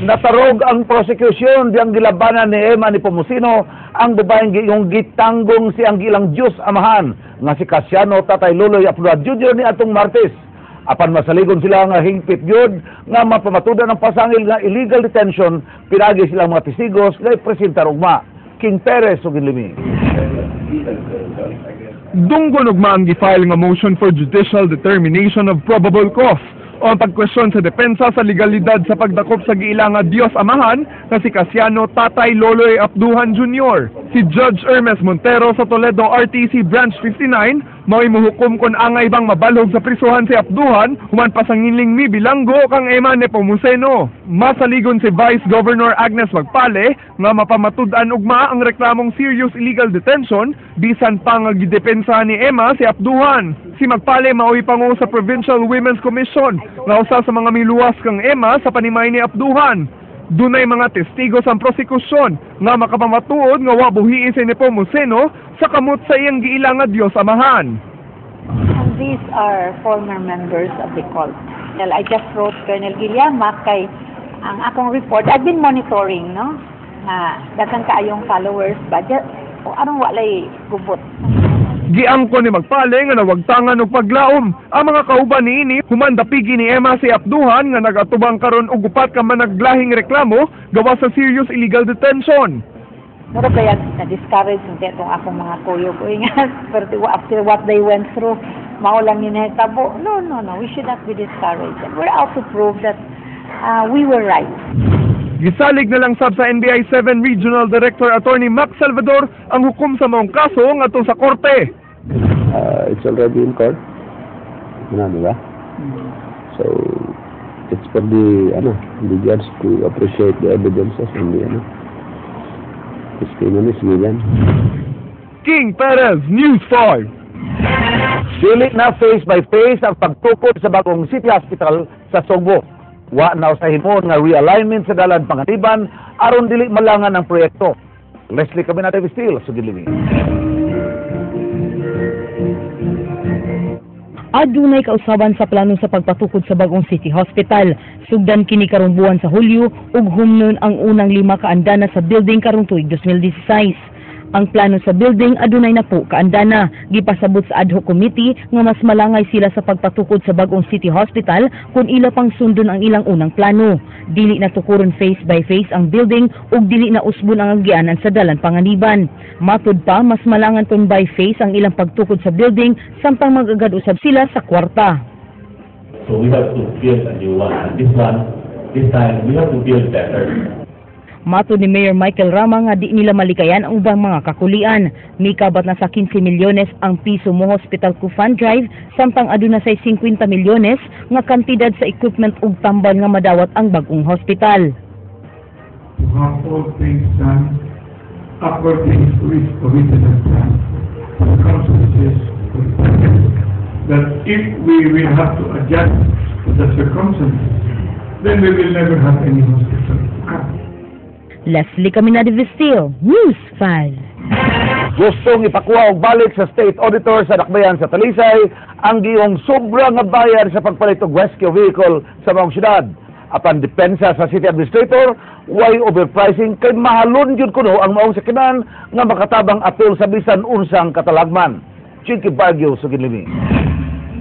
Natarog ang prosecution diyang gilabanan ni Emma Nepomuceno ang babaeng giingong gitanggong siyang gilang Diyos Amahan nga si Casiano Tatay Loloy Apduhan Jr. ni atong Martes. Apan masaligon sila nga hingpit gyud nga mapamatudan ang pasangil nga illegal detention pinagi silang mga testigos nga ipresentar ugma. King Perez ug Limi. Dunggon ugma ang gi-file nga motion for judicial determination of probable cause o ang pagkwestiyon sa depensa sa legalidad sa pagdakop sa giila nga Diyos Amahan na si Casiano Tatay Loloy Apduhan Jr. Si Judge Hermes Montero sa Toledo RTC Branch 59 mao'y muhukom kon angay bang mabalhog sa prisuhan si Apduhan human pasanginling mibilanggo kang Emma Nepomuceno. Masaligon si Vice Governor Agnes Magpale nga mapamatud-an ugma ang reklamong serious illegal detention bisan pa nga gidepensa ni Emma si Apduhan. Si Magpale mao'y pangu sa Provincial Women's Commission nga usa sa mga miluwas kang Emma sa panimay ni Apduhan. Dunay mga testigo sa prosekusyon nga makapamatuod nga wa buhii si Nepomuceno sa kamot sa iyang giila nga Dios Amahan. And these are former members of the cult. Well, I just wrote Colonel Guillama kay ang akong report, I've been monitoring, no? Nga daghan kaayong followers ba? O anong walay gubot. Giangko ni Magpale nga nawagtangan og paglaom ang mga kauban niini human dapigi ni Emma si Apduhan nga nagatubang karon og upat ka managlahing reklamo gawas sa serious illegal detention. Mura kaya na-discourage ng itong akong mga kuyog. Uy nga, pero after what they went through, mao lang ni nahitabo. No, no, no, we should not be discouraged. And we're out to prove that we were right. Gisalig na lang sab sa NBI 7 Regional Director Attorney Max Salvador ang hukom sa maong kaso ngadto sa korte. It's already in court. Ano, di ba? So, it's for the judge to appreciate the evidences and the testimonies given. King Perez, News 5. Dili na phase by phase ang pagtukod sa bagong City Hospital sa Sugbo. Wa na sa himon nga realignment sa dalan Panganiban aron dili malangan ang proyekto. Leslie Caminada Vistil, sugid limi. Adunay kausaban sa plano sa pagpatukod sa bagong City Hospital. Sugdan kini karong buwan sa Hulyo ug humnon ang unang 5 kaandana sa building karong tuig 2016. Ang plano sa building adunay na po kaandana. Gipasabot sa ad hoc committee nga mas malangay sila sa pagpatukod sa bagong City Hospital kung ila pang sundon ang ilang unang plano. Dili na tukuron phase by phase ang building ug dili na usbon ang agianan sa dalan Panganiban. Matud pa, mas malangan ton by phase ang ilang pagtukod sa building samtang mag-agad usab sila sa kwarta. So we have to build a new one. And this one, this time, we have to build better. Matod ni Mayor Michael Rama nga di nila malikayan ang ubang mga kakulian. Mikabat na sa 15 milyones ang piso mo hospital ko fund drive samtang aduna say 50 milyones nga kantidad sa equipment ug tambal nga madawat ang bag-ong hospital. To have all things done according to its original plan. Circumstances that if we will have to adjust to the circumstances, then we will never have any hospital to come. Leslie Caminada Vistil, News 5. Gustong ipakuha og balik sa state auditor sa Dakbayan sa Talisay ang giyong sobra nga bayad sa pagpalit og rescue vehicle sa maong syudad. Apan depensa sa city administrator, way overpricing kay mahalon gyud kuno ang maong sakyanan nga makatabang atol sa bisan unsang katalagman. Chinky Baguio sa Ginlimi.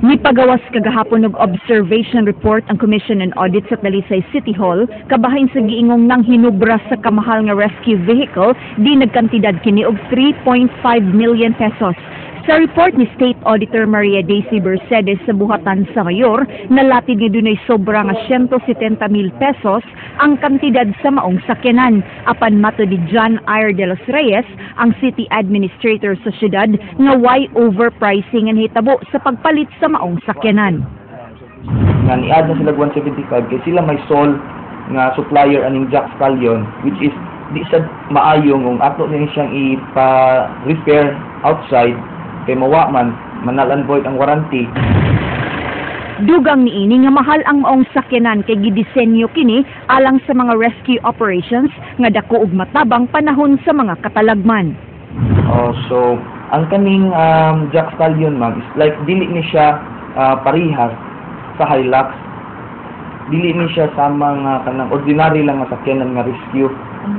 Nipagawas kagahapon og observation report ang Commission on Audit sa Talisay City Hall kabahin sa giingong nang hinubra sa kamahal nga rescue vehicle di nagkantidad kini og 3.5 million pesos. Sa report ni State Auditor Maria Daisy Mercedes sa buhatan sa mayor, nalatid nga dunay sobra nga 170 mil pesos ang kantidad sa maong sakyanan. Apan mato ni John Eyre de los Reyes, ang city administrator sa syudad, nga why overpricing ang hitabo sa pagpalit sa maong sakyanan. Nga ni-add na sila 175 kay sila may sole nga supplier aning Jack Stallion, which is di sad maayo kung ato ni siyang ipa-repair outside kay mawa man manal and void ang warranty. Dugang niini nga mahal ang maong sakyanan kay gidisenyo kini alang sa mga rescue operations nga dako og matabang panahon sa mga katalagman. Oh, so ang kaning Jack Stallion, ma'am, is like dili ni siya parihas sa Hilux. Dili ni siya sama nga kanang ordinary lang nga sakyanan nga rescue.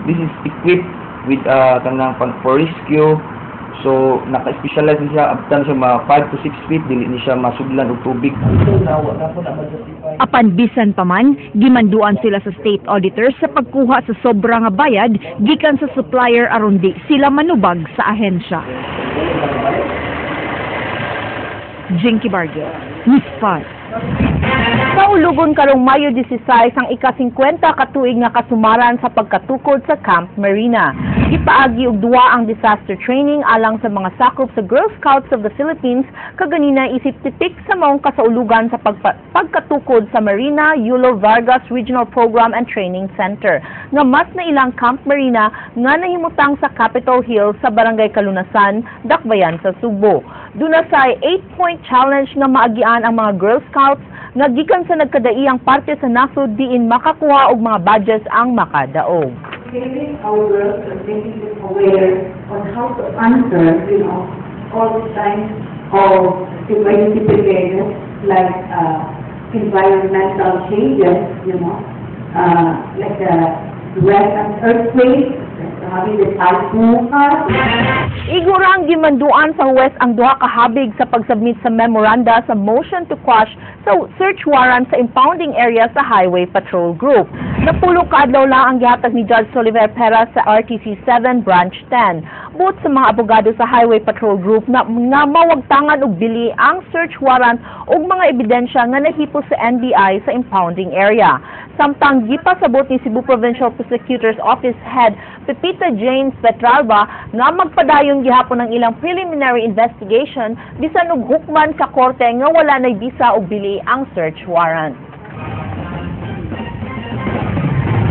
This is equipped with kanang pang for rescue. So naka-specialize ni siya, abtan siya mga 5 to 6 feet, dili ni siya masuglan og tubig. Apan bisan pa man, gimanduan sila sa state auditor sa pagkuha sa sobra nga bayad gikan sa supplier aron di sila manubag sa ahensya. Jinky Barrio, News 5. Saulugon karong Mayo 16 ang ika-50 katuig nga kasumaran sa pagkatukod sa Camp Marina. Gipaagi og duwa ang disaster training alang sa mga sakop sa Girl Scouts of the Philippines kaganina isip titik sa maong kasaulugan sa pagkatukod sa Marina Yulo Vargas Regional Program and Training Center nga mas na ilang Camp Marina nga nahimutang sa Capitol Hill sa Barangay Kalunasan, Dakbayan sa Sugbo. Duna sa 8-point challenge nga maagian ang mga Girl Scouts nga gikan sa nagkadaiyang parte sa nasod diin makakuha og mga badges ang makadaog. Training our girls and making them aware on how to answer all the kinds of emergency preparedness, like environmental changes, like the threat of earthquake, having the typhoon. Igo ra ang gimanduan sa huwes ang duha ka habig sa pagsubmit sa memoranda sa motion to quash sa search warrant sa impounding area sa Highway Patrol Group. Napulo ka adlaw lang ang gihatag ni Judge Soliver Perez sa RTC 7 Branch 10. Buot sa mga abogado sa Highway Patrol Group na nga mawagtangan og bili ang search warrant ug mga ebidensya nga nahipos sa NBI sa impounding area. Samtang gipasabot ni Cebu Provincial Prosecutor's Office Head Pepita James Petralba nga magpadayon gihapon ang ilang preliminary investigation bisan og hukman sa korte nga wala nay bisa og bili ang search warrant.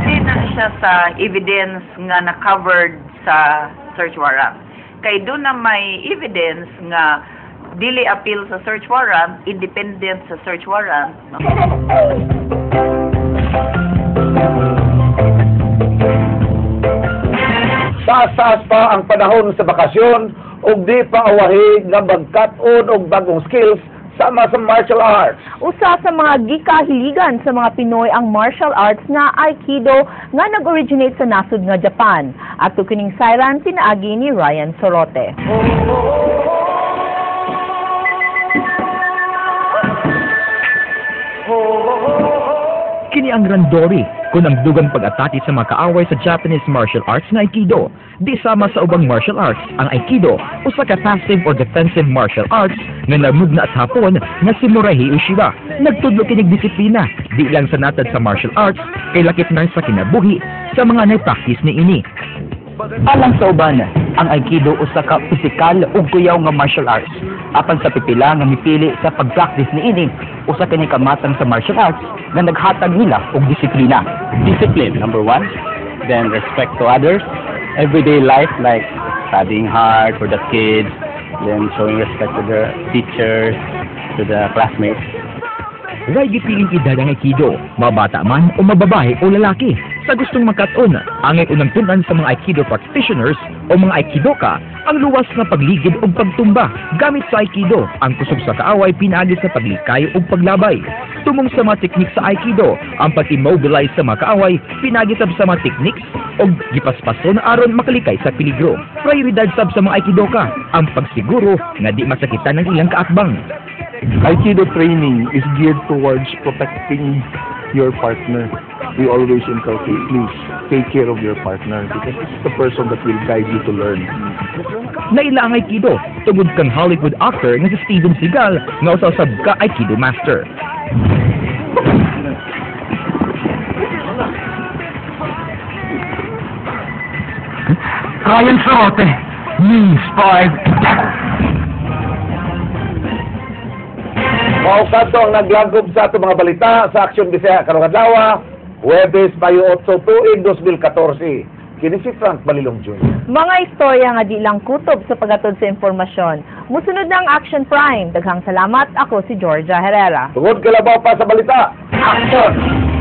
Hindi na siya sa evidence nga na-covered sa search warrant. Kay doon na may evidence nga dili appeal sa search warrant, independent sa search warrant. No? Taas-taas pa ang panahon sa bakasyon ug di pa awahi nga magkat-on og bagong skills sama sa martial arts. Usa sa mga gikahiligan sa mga Pinoy ang martial arts nga Aikido nga nag-originate sa nasod nga Japan. Adto kining sayran pinaagi ni Ryan Sorote. Kini ang randori kun ang dugang pag-atake sa mga kaaway sa Japanese martial arts nga Aikido. Di sama sa ubang martial arts, ang Aikido usa ka passive or defensive martial arts nga namugna sa Hapon nga si Morihei Ueshiba. Nagtudlo kinig disiplina, di lang sa natad sa martial arts, kay lakip na sa kinabuhi sa mga nay-practice niini. Alang sa uban, ang Aikido usa ka pisikal ug kuyaw nga martial arts. Apan sa pipila nga mipili sa pag-practice niini, usa kini ka matang sa martial arts nga naghatag nila og disiplina. Discipline, number one. Then respect to others. Everyday life, like studying hard for the kids, then showing respect to their teachers, to the classmates. Way gipiling edad ang Aikido, mabata man o mababae o lalaki. Sa gustong magkat-on, ang unang tun-an sa mga Aikido practitioners o mga Aikidoka, ang luwas nga pagligid o pagtumba gamit sa Aikido, ang kusog sa kaaway pinaagi sa paglikay o paglabay. Tumong sa mga teknik sa Aikido, ang pag-immobilize sa mga kaaway pinaagi sab sa mga techniques o gipaspason aron makalikay sa peligro. Prioridad sab sa mga Aikidoka, ang pagsiguro nga di masakitan ang ilang kaakbang. Aikido training is geared towards protecting your partner. We always inculcate, please take care of your partner because it's the person that will guide you to learn. Naila ang Aikido tungod kang Hollywood actor nga si Steven Seagal nga usa sab ka Aikido master. Ryan Sorote, News 5. Mao kadto ang naglagob sa ato mga balita sa Aksyon Bisaya karong adlaw, Huwebes, Mayo 8, tuig 2014. Kini si Frank Balilong Jr. Mga istorya nga di lang kutob sa paghatod sa impormasyon. Musunod na ang Action Prime. Daghang salamat. Ako si Georgia Herrera. Tungod kalabaw pa sa balita, Action!